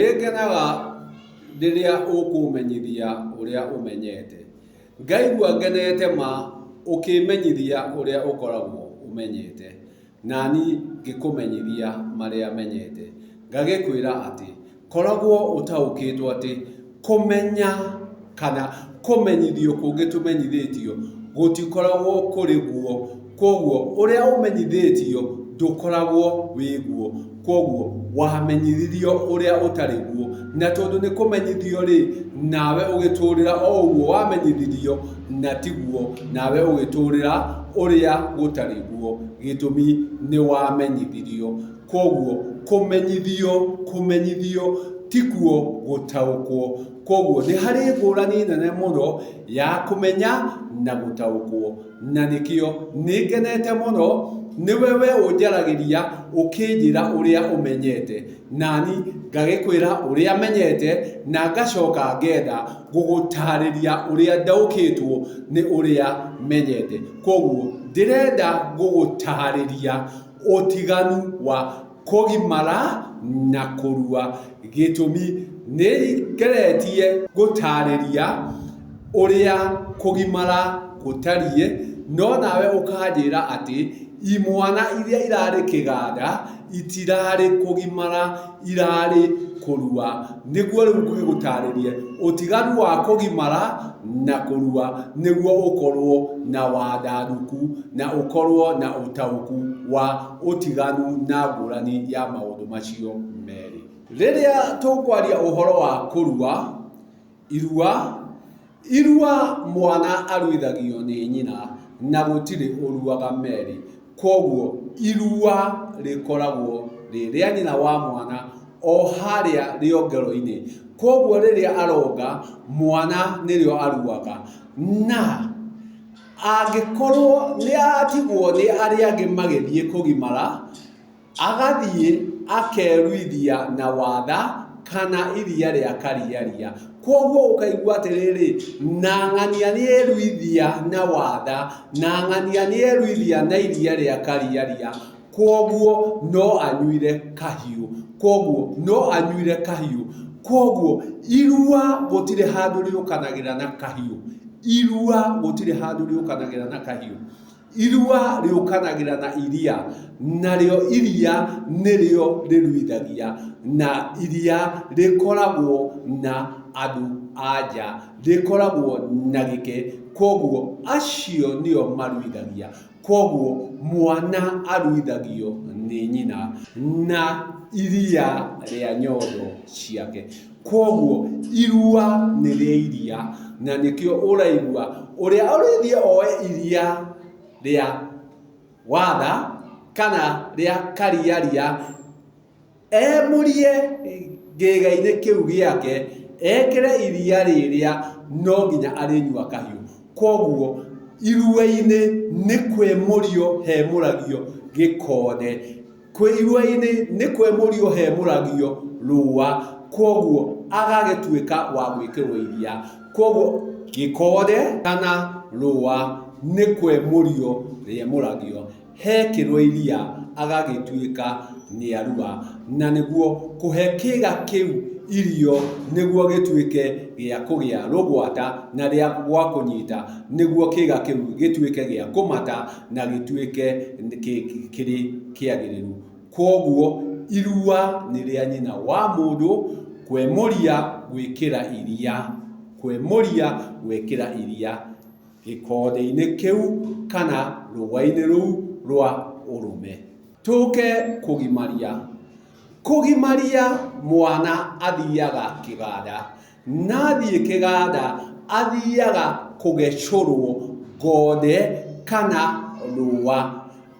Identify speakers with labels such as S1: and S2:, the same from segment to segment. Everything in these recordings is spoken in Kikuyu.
S1: Nĩ ngenaga rĩrĩa ũkũmenyithia ũrĩa ũmenyete. Ngaigua ngenete ma ũkĩmenyithia ũrĩa ũkoragwo ũmenyete. Nani ngĩkũmenyithia marĩa menyete. Ngagĩkwĩra atĩ, koragwo ũtaũkĩtwo atĩ kũmenya kana kũmenyithio kũngĩ tũmenyithĩtio gũtikoragwo kũrĩ guo. Kwoguo ũrĩa ũmenyithĩtio ndũkoragwo wĩ guo. Kwoguo wamenyithirio ũrĩa ũtarĩ guo. Na tondũ nĩ kũmenyithio rĩ, nawe ũgĩtũrĩra o ũguo wamenyithirio na tiguo, nawe ũgĩtũrĩra ũrĩa gũtarĩ guo. Gĩtũmi nĩ wamenyithirio. Kwoguo kũmenyithio kũmenyithio tikuo gũtaũkwo. Kwoguo nĩ harĩ ngũrani nene mũno ya kũmenya na gũtaũkwo. Na nĩkĩo nĩ ngenete mũno nĩwe we ũnjaragĩria ũkĩnjĩra ũrĩa ũmenyete, nani ngagĩkwĩra ũrĩa menyete, na ngacoka ngenda gũgũtarĩria ũrĩa ndaũkĩtwo nĩ ũrĩa menyete. Kwoguo ndĩrenda gũgũtarĩria ũtiganu wa kũgimara na kũrua. Gĩtũmi nĩ ngeretie gũtarĩria ũrĩa kũgimara gũtariĩ, no nawe ũkanjĩra atĩ imwana iria irarĩ kĩganda itirarĩ kũgimara irarĩ kũrua. Nĩguo rĩu ngũgĩgũtarĩrie ũtiganu wa kũgimara na kũrua nĩguo ũkorwo na wandandũku na ũkorwo na ũtaũku wa ũtiganu na ngũrani ya maũndũ macio merĩ. Rĩrĩa tũkwaria ũhoro wa kũrua, irua, irua mwana aruithagio nĩ nyina na gũtirĩ ũruaga merĩ. Kwoguo irua rĩkoragwo rĩ rĩa nyina wa mwana o harĩa rĩongero-inĩ. Kwoguo rĩrĩa aronga mwana nĩrĩo aruaga. Na angĩkorwo nĩ atigwo nĩ arĩa angĩ magĩthiĩ kũgimara, Agathiĩ akeruithia na watha kana iria rĩa kariaria. Kwoguo ũkaigua atĩrĩrĩ, na ng'ania nĩ eruithia na watha, na ng'ania nĩ eruithia na iria rĩa kariaria, kwoguo no anyuire kahiũ. Kwoguo no anyuire kahiũ. Kwoguo irua gũtirĩ handũ rĩũkanagĩra na kahiũ. Irua gũtirĩ handũ rĩũkanagĩra na kahiũ. Irua rĩũkanagĩra na iria, narĩo iria nĩrĩo rĩruithagia, na iria rĩkoragwo na andũ a nja, rĩkoragwo na gĩke, kwoguo acio nĩo maruithagia. Kwoguo mwana aruithagio nĩ nyina na iria rĩa nyondo ciake. Kwoguo irua nĩ rĩa iria, na nĩkĩo ũraigua ũrĩa ũrĩthiĩ oe iria rĩa watha kana rĩa kariaria emũrie kĩĩga-inĩ kĩu gĩake, ekĩre iria rĩrĩa no nginya arĩnyua kahiũ. Kwoguo irua-inĩ nĩ kwĩmũrio hemũragio gĩkonde. Kwĩ irua-inĩ nĩ kwemũrio hemũragio rũa, kwoguo agagĩtuĩka wa gwĩkĩrwo iria. Kwoguo gĩkonde kana rũa nĩ kwemũrio rĩemũragio, hekĩrwo iria agagĩtuĩka nĩarua. Na nĩguo kũhe kĩga kĩu irio nĩguo gĩtuĩke gĩa kũgĩa rũgwata na rĩa gwa kũnyita, nĩguo kĩga kĩu gĩtuĩke gĩa kũmata na gĩtuĩke kĩrĩ kĩagĩrĩru. Kwoguo irua nĩ rĩa nyina wa mũndũ kwemũria gwĩkĩra iria, kwemũria gwĩkĩra iria gĩkonde-inĩ kĩu kana rũa-inĩ rũu rwa ũrũme. Tũke kũgimaria. Kũgimaria mwana athiaga kĩganda Na athiĩ kĩganda athiaga kũgecũrwo ngonde kana rũa,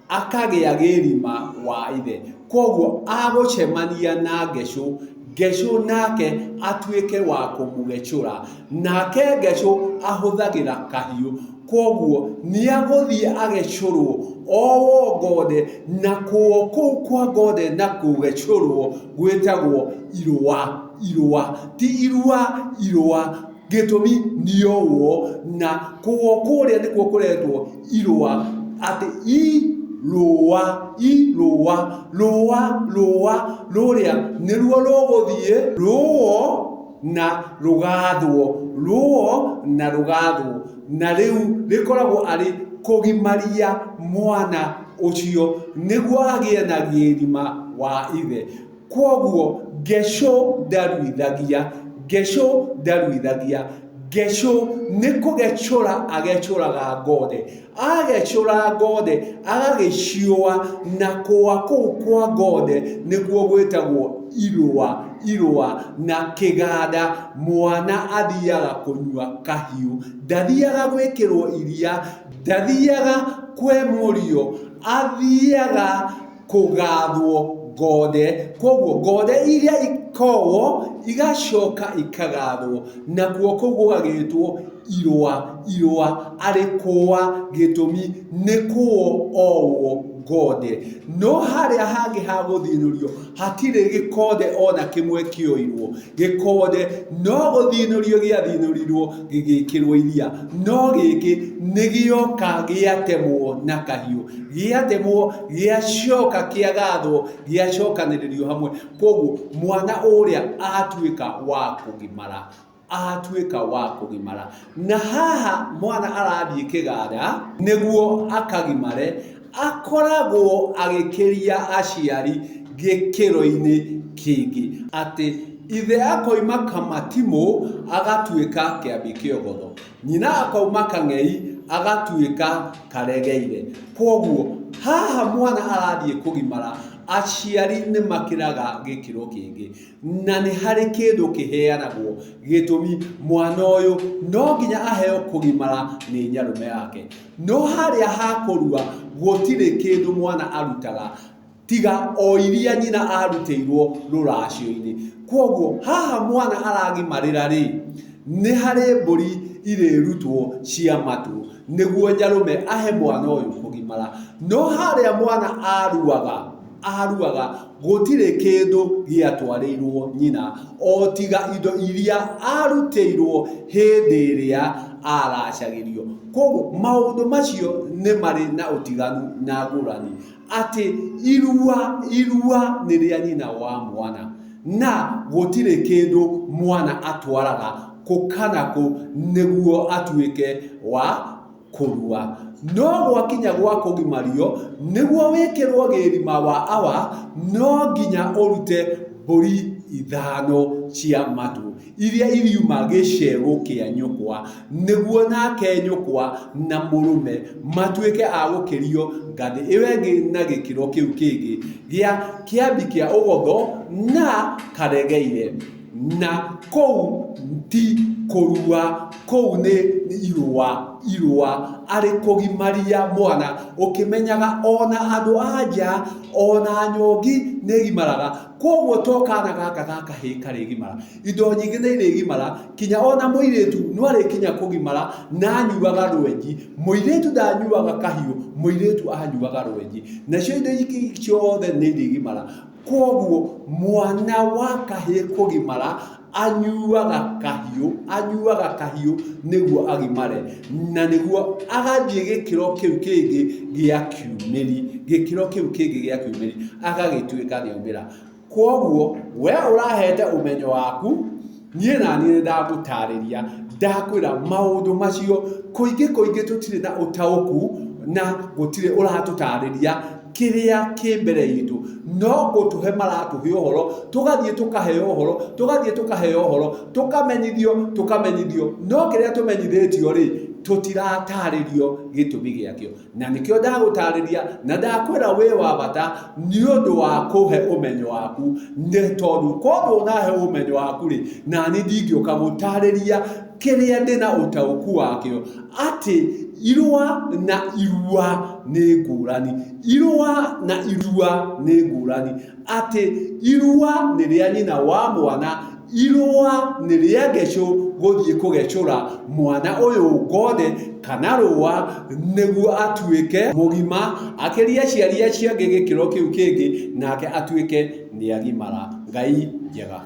S1: akagĩa gĩrima wa ithe. Kwoguo agũcemania na ngecũ, ngecũ nake atuĩke wa kũmũgecũra. Nake ngecũ ahũthagĩra kahiũ, kwoguo nĩagũthiĩ agecũrwo owo ngonde, na kũo kũu kwa ngonde na kũgecũrwo gwĩtagwo irũa. Irũa, ti irua, irũa. Gĩtũmi nĩowo na kũo kũrĩa nĩkuo kũretwo irũa, atĩ i Irũa, irũa, rũa, rũa rũrĩa nĩruo rũgũthiĩ rũo na rũgathwo, rũo na rũgathwo, na rĩu rĩkoragwo arĩ kũgimaria mwana ũcio nĩguo agĩe na gĩrima wa ithe. Kwoguo ngecũ ndaruithagia, ngecũ ndaruithagia, ngecũ nĩ kũgecũra agecũraga ngonde. Agecũra ngonde agagĩciũa na kũa kũu kwa ngonde nĩkuo gwĩtagwo irũa, irũa. Na kĩganda mwana athiaga kũnyua kahiũ, ndathiaga gwĩkĩrwo iria, ndathiaga kwemũrio, athiaga kũgathwo ngonde. Koguo ngonde iria ikowo igacoka ikagathwo, nakuo kũu gũgagĩtwo irũa, irũa arĩ kũa, gĩtũmi nĩ kũo owo ngonde. No harĩa hangĩ ha gũthinũrio hatirĩ gĩkonde ona kĩmwe kĩoirwo. Gĩkonde no gũthinũrio gĩathinũrirwo gĩgĩkĩrwo iria, no gĩkĩ nĩ gĩoka gĩatemwo na kahiũ, gĩatemwo gĩacoka kĩagathwo, gĩacokanĩrĩrio hamwe. Koguo mwana ũrĩa atuĩka wa kũgimara, atuĩka wa kũgimara. Na haha mwana arathiĩ kĩganda nĩguo akagimare, akoragwo agĩkĩria aciari gĩkĩro-inĩ kĩngĩ, atĩ ithe akoima Kamatimũ agatuĩka Kĩambi Kĩogotho, nyina akauma Kang'ei agatuĩka Karegeire. Kwoguo haha mwana arathiĩ kũgimara, aciari nĩ makĩraga gĩkĩro kĩngĩ. Na nĩ harĩ kĩndũ kĩheanagwo, gĩtũmi mwana ũyũ no nginya aheo kũgimara nĩ nyarũme yake. No harĩa ha kũrua gũtirĩ kĩndũ mwana arutaga tiga o iria nyina arutĩirwo rũracio-inĩ. Kwoguo haha mwana aragimarĩra rĩ, nĩ harĩ mbũri irĩrutwo cia matũ nĩguo nyarũme ahe mwana ũyũ kũgimara. No harĩa mwana aruaga, aruaga gũtirĩ kĩndũ gĩatwarĩirwo nyina o tiga indo iria arutĩirwo hĩndĩ ĩrĩa aracagĩrio. Kwoguo maũndũ macio nĩ marĩ na ũtiganu na ngũrani atĩ irua, irua nĩ rĩa nyina wa mwana na gũtirĩ kĩndũ mwana atwaraga kũ kana kũ nĩguo atuĩke wa kũrua. No gwakinya gwa kũgimario, nĩguo wĩkĩrwo gĩrima wa awa, no nginya ũrute mbũri ithano cia matũ, iria iriuma gĩcegũ kĩa nyũkwa, nĩguo nake nyũkwa na mũrũme matuĩke a gũkĩrio ngathĩ ĩyo ĩngĩ na gĩkĩro kĩu kĩngĩ gĩa kĩambi kĩa ũgotho na karegeire. Na kũu ti kũrua, kũu nĩ irũa, irũa arĩ kũgimaria mwana, ũkĩmenyaga ona andũ a nja, ona nyongi nĩ ĩgimaraga. Kwoguo to kana gaka ga kahĩĩ karĩgimara, indo nyingĩ nĩ irĩgimara, kinya ona mũirĩtu no arĩkinya kũgimara na anyuaga rwenji. Mũirĩtu ndanyuaga kahiũ, mũirĩtu anyuaga rwenji. Nacio indo ingĩ ciothe nĩ irĩgimara. Kwoguo mwana wa kahĩĩ kũgimara anyuaga kahiũ, anyuaga kahiũ nĩguo agimare na nĩguo agathiĩ gĩkĩro kĩu kĩngĩ gĩa kiumĩri, gĩkĩro kĩu kĩngĩ gĩa kiumĩri agagĩtuĩka nĩ aumĩra. Kwoguo we ũrahete ũmenyo waku, niĩ naniĩ nĩ ndagũtarĩria, ndakwĩra maũndũ macio kũingĩ kũingĩ tũtirĩ na ũtaũku na gũtirĩ ũratũtarĩria kĩrĩa kĩ mbere itũ, no gũtũhe maratũhe ũhoro, tũgathiĩ tũkaheo ũhoro, tũgathiĩ tũkaheo ũhoro, tũkamenyithio, tũkamenyithio, no kĩrĩa tũmenyithĩtio rĩ, tũtiratarĩrio gĩtũmi gĩakĩo. Na nĩkĩo ndagũtarĩria na ndakwĩra wĩ wa bata nĩ ũndũ wa kũhe ũmenyo waku, nĩ tondũ korwo ndũnahe ũmenyo waku rĩ, nani ndingĩũka gũtarĩria kĩrĩa ndĩna ũtaũku wakĩo, atĩ irũa na irua nĩ ngũrani, irũa na irua nĩ ngũrani, atĩ irua nĩ rĩa nyina wa mwana, irũa nĩ rĩa ngecũ gũthiĩ kũgecũra mwana ũyũ ngonde kana rũa nĩguo atuĩke mũgima, akĩrie aciari acio angĩ gĩkĩro kĩu kĩngĩ, nake atuĩke nĩ agimara. Ngai njega.